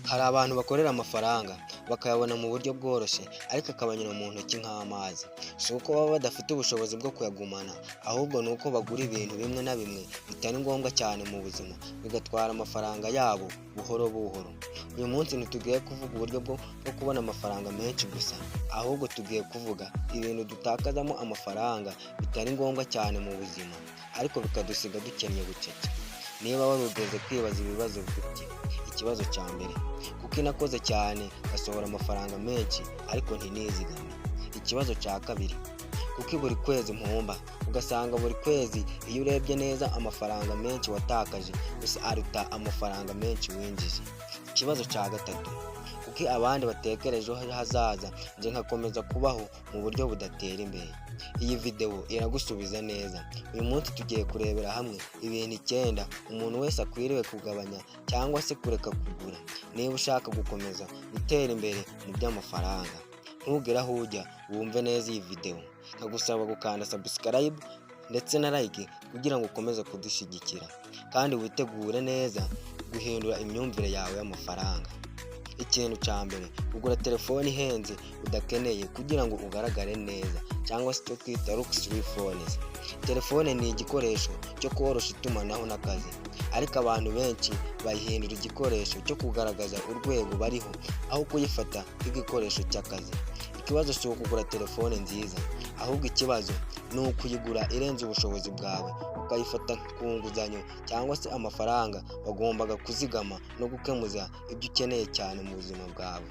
Hari abantu bakorera amafaranga bakayabona mu buryo bworoshye, ariko akabanyura mu ntoki nk'amazi. Si uko baba badafite ubushobozi bwo kuyagumana, ahubwo ni uko bagura ibintu bimwe na bimwe bitari ngombwa cyane mu buzima, bigatwara amafaranga yabo buhoro buhoro. Uyu munsi ntitugiye kuvuga uburyo bwo kubona amafaranga menshi gusa, ahubwo tugiye kuvuga ibintu dutakazamo amafaranga bitari ngombwa cyane mu buzima, ariko bikadusiga dukennye bucece. Niba warugeze kwibaza ibibazo uti: "Ikibazo cya mbere, kuki nakoze cyane ngasohora amafaranga menshi ariko ntinizigame?" Ikibazo cya kabiri, kuki buri kwezi mpomba? Ugasanga buri kwezi iyo urebye neza, amafaranga menshi watakaje gusa aruta amafaranga menshi winjije. Ikibazo cya gatatu, kuki abandi batekereje ejo hazaza, njye nkakomeza kubaho mu buryo budatera imbere? Iyi videwo iragusubiza neza. Uyu munsi tugiye kurebera hamwe ibintu icyenda umuntu wese akwiriye kugabanya cyangwa se kureka kugura niba ushaka gukomeza gutera imbere mu by'amafaranga. Ntugire aho ujya, wumve neza iyi videwo. Nkagusaba gukanda subscribe ndetse na like kugira ngo ukomeze kudushyigikira, kandi witegure neza guhindura imyumvire yawe y'amafaranga. Ikintu cya mbere, kugura telefone ihenze udakeneye kugira ngo ugaragare neza, cyangwa se icyo twita luxury phones. Telefone ni igikoresho cyo koroshya itumanaho n'akazi, ariko abantu benshi bayihindura igikoresho cyo kugaragaza urwego bariho aho kuyifata nk'igikoresho cy'akazi. Ikibazo si ukugura telefone nziza, ahubwo ikibazo ni ukuyigura irenze ubushobozi bwawe, ukayifata ku nguzanyo cyangwa se amafaranga wagombaga kuzigama no gukemuza ibyo ukeneye cyane mu buzima bwawe.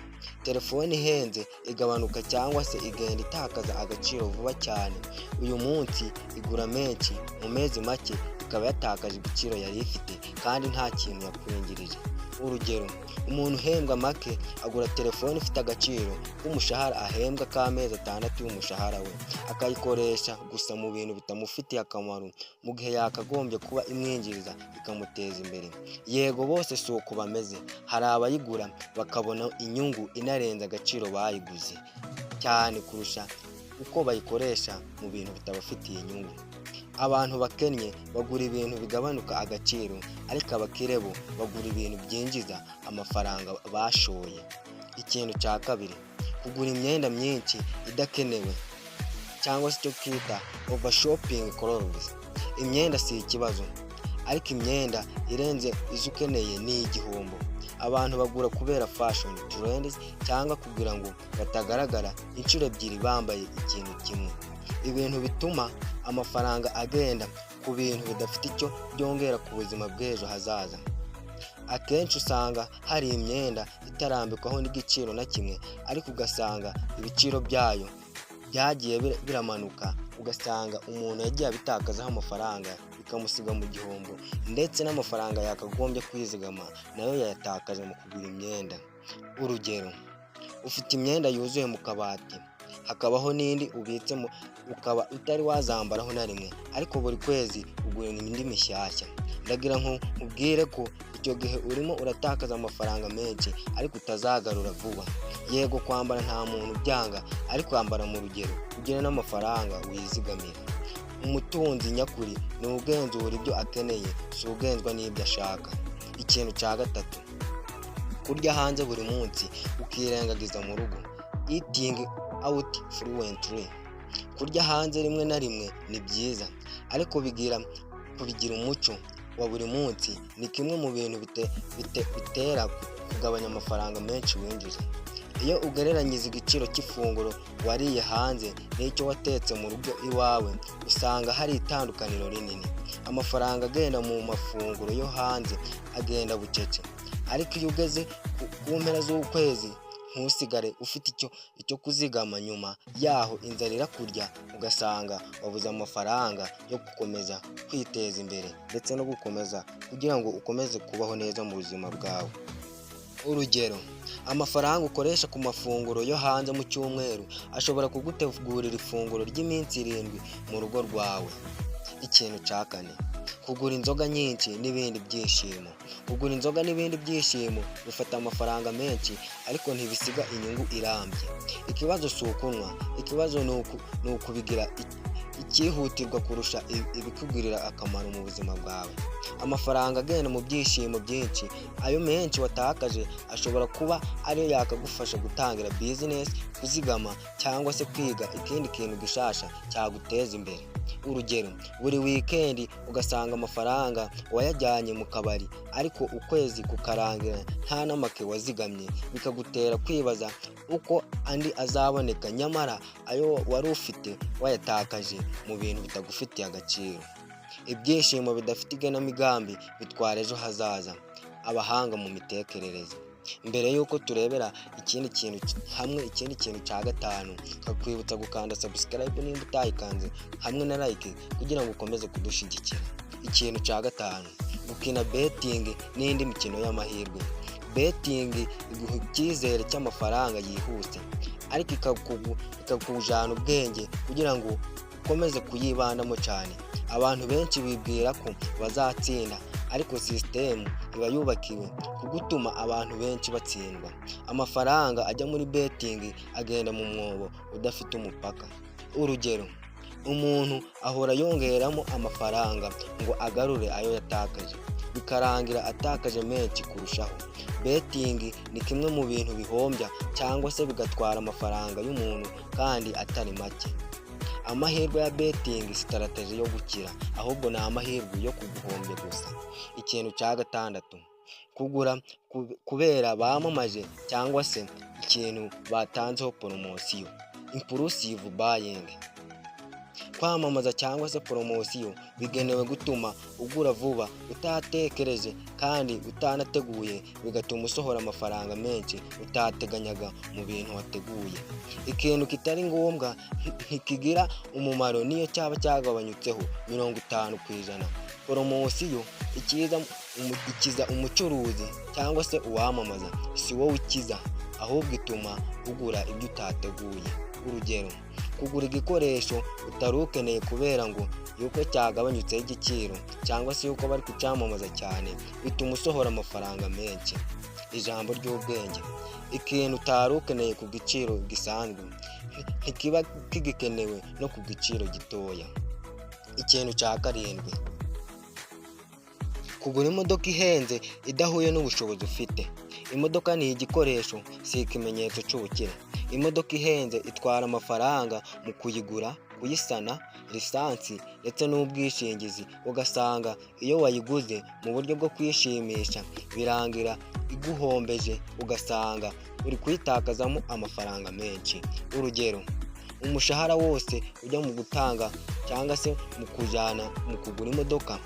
Telefone ihenze igabanuka cyangwa se igenda itakaza agaciro vuba cyane. Uyu munsi igura menshi, mu mezi make ikaba yatakaje igiciro yari ifite kandi nta kintu yakwinjirije. Urugero, umuntu uhembwa make agura telefone ifite agaciro k'umushahara ahembwa k'amezi 6 y'umushahara we, akayikoresha gusa mu bintu bitamufitiye akamaro, mu gihe yakagombye kuba imwinjiriza ikamuteza imbere. Yego, bose si uko bameze. Hari abayigura bakabona inyungu inarenze agaciro bayiguze cyane kurusha uko bayikoresha mu bintu bitabafitiye inyungu. Abantu bakennye bagura ibintu bigabanuka agaciro, ariko abakire bo bagura ibintu byinjiza amafaranga bashoye. Ikintu cya kabiri, kugura imyenda myinshi idakenewe, cyangwa se icyo twita over shopping clothes. Imyenda si ikibazo, ariko imyenda irenze izo ukeneye ni igihombo. Abantu bagura kubera fashion trends cyangwa kugira ngo batagaragara inshuro ebyiri bambaye ikintu kimwe, ibintu bituma amafaranga agenda ku bintu bidafite icyo byongera ku buzima bw'ejo hazaza. Akenshi usanga hari imyenda itarambikwaho n'igiciro na kimwe, ariko ugasanga ibiciro byayo byagiye biramanuka, ugasanga umuntu yagiye abitakazaho amafaranga, bikamusiga mu gihombo, ndetse n'amafaranga yakagombye kwizigama nayo yayatakaje mu kugura imyenda. Urugero, ufite imyenda yuzuye mu kabati, hakabaho n'indi ubitsemo, ukaba utari wazambaraho na rimwe, ariko buri kwezi ugura indi mishyashya. Ndagira ngo nkubwire ko icyo gihe urimo uratakaza amafaranga menshi ariko utazagarura vuba. Yego, kwambara nta muntu ubyanga, ariko kwambara mu rugero, ugire n'amafaranga wizigamira. Umutunzi nyakuri ni ugenzura ibyo akeneye, si ugenzwa n'ibyo ashaka. Ikintu cya gatatu, kurya hanze buri munsi ukirengagiza mu rugo, eating out frequently. Kurya hanze rimwe na rimwe ni byiza, ariko bigira kubigira umuco wa buri munsi ni kimwe mu bintu bitera kugabanya amafaranga menshi winjiza. Iyo ugereranyije igiciro cy'ifunguro wariye hanze n'icyo watetse mu rugo iwawe, usanga hari itandukaniro rinini. Amafaranga agenda mu mafunguro yo hanze agenda bucece, ariko iyo ugeze ku mpera z'ukwezi ntusigare ufite icyo kuzigama nyuma yaho, inzara irakurya, ugasanga wabuze amafaranga yo gukomeza kwiteza imbere ndetse no gukomeza kugira ngo ukomeze kubaho neza mu buzima bwawe. Urugero, amafaranga ukoresha ku mafunguro yo hanze mu cyumweru ashobora kugutegurira ifunguro ry'iminsi 7 mu rugo rwawe. Ikintu cya kane, kugura inzoga nyinshi n'ibindi byishimo. Kugura inzoga n'ibindi byishimo bifata amafaranga menshi, ariko ntibisiga inyungu irambye. Ikibazo si ukunywa, ikibazo ni ukubigira Icyihutirwa kurusha ibikugirira akamaro mu buzima bwawe. Amafaranga agenda mu byishimo byinshi, ayo menshi watakaje ashobora kuba ariyo yakagufasha gutangira business, kuzigama cyangwa se kwiga ikindi kintu gishasha cyaguteza imbere. Urugero, buri weekend ugasanga amafaranga wayajyanye mu kabari, ariko ukwezi kukarangira nta n'amake wazigamye, bikagutera kwibaza uko andi azaboneka, nyamara ayo wari ufite wayatakaje mu bintu bitagufitiye agaciro. Ibyishimo bidafite igenamigambi bitwara ejo hazaza. Abahanga mu mitekerereze. Mbere y'uko turebera ikindi kintu hamwe, ikindi kintu cya gatanu, kakwibutsa gukanda subscribe nimba utayikanze, hamwe na like, kugira ngo ukomeze kudushyigikira. Ikintu cya gatanu: gukina betting n'indi mikino y'amahirwe. Betting iguha icyizere cy'amafaranga yihuse, ariko ikakujana ubwenge kugira ngo ukomeze kuyibandamo cyane. Abantu benshi bibwira ko bazatsinda, ariko sisitemu iba yubakiwe kugutuma abantu benshi batsindwa. Amafaranga ajya muri betting agenda mu mwobo udafite umupaka. Urugero, umuntu ahora yongeramo amafaranga ngo agarure ayo yatakaje, bikarangira atakaje menshi kurushaho. Betting ni kimwe mu bintu bihombya cyangwa se bigatwara amafaranga y'umuntu, kandi atari make. Amahirwe ya betting si strategy yo gukira, ahubwo ni amahirwe yo kuguhombya gusa. Ikintu cya gatandatu: kugura kubera bamamaje cyangwa se ikintu batanzeho poromosiyo, impulsive buying. Kwamamaza cyangwa se poromosiyo bigenewe gutuma ugura vuba utatekereje kandi utanateguye, bigatuma usohora amafaranga menshi utateganyaga mu bintu wateguye. Ikintu kitari ngombwa ntikigira umumaro niyo cyaba cyagabanyutseho 50%. Poromosiyo ikiza umucuruzi cyangwa se uwamamaza, si wowe ukiza, ahubwo ituma ugura ibyo utateguye. Urugero, kugura igikoresho utari ukeneye kubera ngo yuko cyagabanyutseho igiciro cyangwa se yuko bari kucyamamaza cyane, bituma usohora amafaranga menshi. Ijambo ry'ubwenge: ikintu utari ukeneye ku giciro gisanzwe ntikiba kigikenewe no ku giciro gitoya. Ikintu cya karindwi: kugura imodoka ihenze idahuye n'ubushobozi ufite. Imodoka ni igikoresho, si ikimenyetso cy'ubukire. Imodoka ihenze itwara amafaranga mu kuyigura, kuyisana, lisansi ndetse n'ubwishingizi, ugasanga iyo wayiguze mu buryo bwo kwishimisha birangira iguhombeje, ugasanga uri kuyitakazamo amafaranga menshi. Urugero, umushahara wose ujya mu gutanga cyangwa se mu kujyana mu kugura imodoka,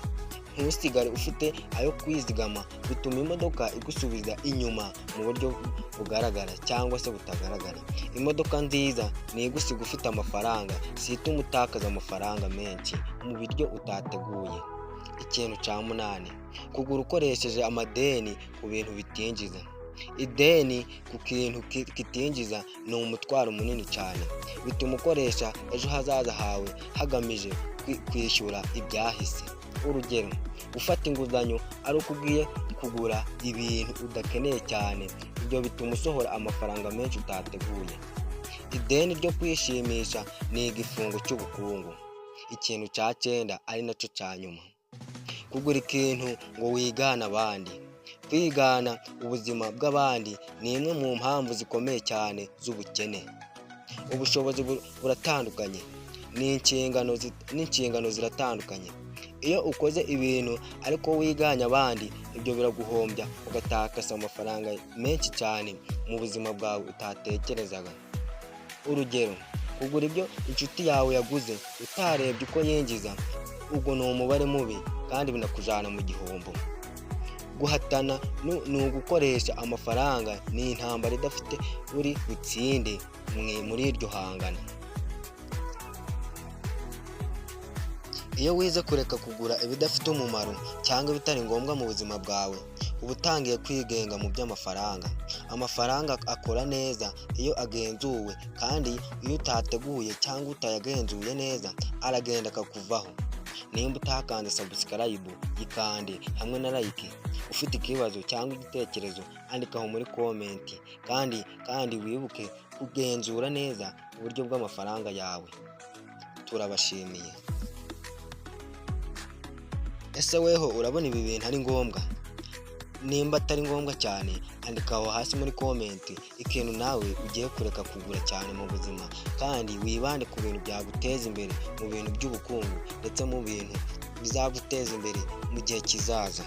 ntusigare ufite ayo kwizigama, bituma imodoka igusubiza inyuma mu buryo bugaragara cyangwa se butagaragara. Imodoka nziza ni igusiga ufite amafaranga, si ituma utakaza amafaranga menshi mu biryo utateguye. Ikintu cya munani: kugura ukoresheje amadeni ku bintu bitinjiza. Ideni ku kintu kitinjiza ni umutwaro munini cyane, bituma ukoresha ejo hazaza hawe hagamije kwishyura ibyahise. Urugero, gufata inguzanyo ari uko ugiye kugura ibintu udakeneye cyane, ibyo bituma usohora amafaranga menshi utateguye. Ideni ryo kwishimisha ni igifungo cy'ubukungu. Ikintu cya cyenda, ari nacyo cya nyuma: kugura ikintu ngo wigane abandi. Kwigana ubuzima bw'abandi ni imwe mu mpamvu zikomeye cyane z'ubukene. Ubushobozi buratandukanye n'inshingano ziratandukanye. Iyo ukoze ibintu ariko wiganye abandi, ibyo biraguhombya, ugatakaza amafaranga menshi cyane mu buzima bwawe utatekerezaga. Urugero, kugura ibyo inshuti yawe yaguze utarebye uko yinjiza, ubwo ni umubare mubi kandi binakujyana mu gihombo. Guhatana ni ugukoresha amafaranga, ni intambara idafite uri butsinde muri iryo hangana. Iyo wize kureka kugura ibidafite umumaro cyangwa ibitari ngombwa mu buzima bwawe, uba utangiye kwigenga mu by'amafaranga. Amafaranga akora neza iyo agenzuwe, kandi iyo utateguye cyangwa utayagenzuye neza, aragenda akakuvaho. Nimba utakanze subscribe, yikande hamwe na like. Ufite ikibazo cyangwa igitekerezo, andika aho muri comment, kandi wibuke kugenzura neza uburyo bw'amafaranga yawe. Turabashimiye. Ese weho urabona ibi bintu ari ngombwa? Nimba atari ngombwa cyane, andika aho hasi muri comment ikintu nawe ugiye kureka kugura cyane mu buzima, kandi wibande ku bintu byaguteza imbere mu bintu by'ubukungu, ndetse mu bintu bizaguteza imbere mu gihe kizaza.